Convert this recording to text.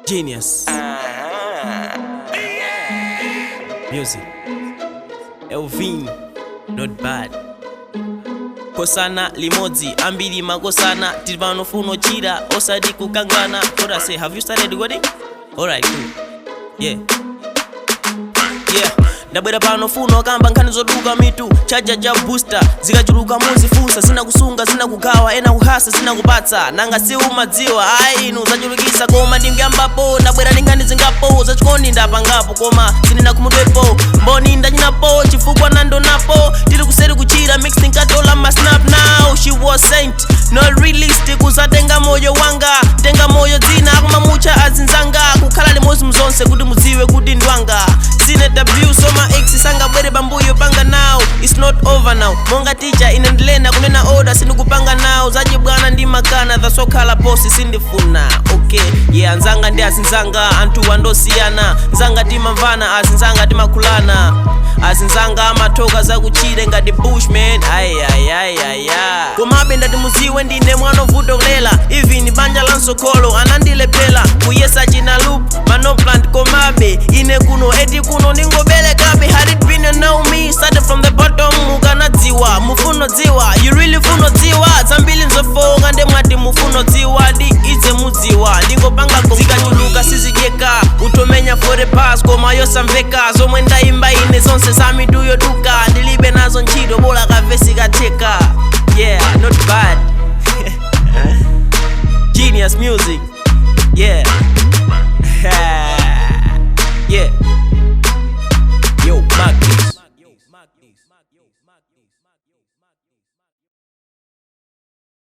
Genius. Music. Elvin. Not bad. Kosana limodzi ambiri makosana tili pano funo chira osati kukangana. What I say, have you started recording? Alright, cool. Yeah, ndabwera pano funo kamba nkhani zoduka mitu chaja ja booster zikachuluka muzifunsa zinakusunga zinakugawa ena kuhasa zinakupatsa nanga si umadziwa ayi inu zachulukisa koma ndingambapo ndabwera ndi nkhani zingapo zachikondi ndapangapo koma sindinakhumudwepo mboni ndachinapo chifukwa nandonapo tili kuseri kuchira mixing katola ma snap. Now she was sent not released kusatenga moyo wanga tenga moyo dzina akumamucha azinzanga kukhala limodzi mzonse kuti mudziwe kuti ndwanga sine w soma x sangabwere pambuyo panga. Now it's not over now monga teacher ine ndilena kunena order sindikupanga now zachibwana ndi makana zasokhala posi sindifuna. Okay, yeah, anzanga ndi azinzanga anthu andosiyana nzanga timamvana azinzanga timakhulana azinzanga amathoka zakuchire ngati bushman ayayayaya komabe ndati muziwe ndine mwana ovuta kulela even banja la msokolo anandilephera kuyesa china loop manoplant komabe ine kuno eti kuno ndingobelekabe. Had it been a know me started from the bottom mukanadziwa mufuno dziwa you really funo dziwa zambiri nzofoka ndemwati mufuno dziwa di idze mudziwa ndingopanga zikachuluka sizidyeka utomenya for the pass koma yosamveka zomwe ndayimba ine zonse zamitu yoduka ndilibe nazo ntchito bola kavesi katheka. Yeah, not bad. Genius music, yeah.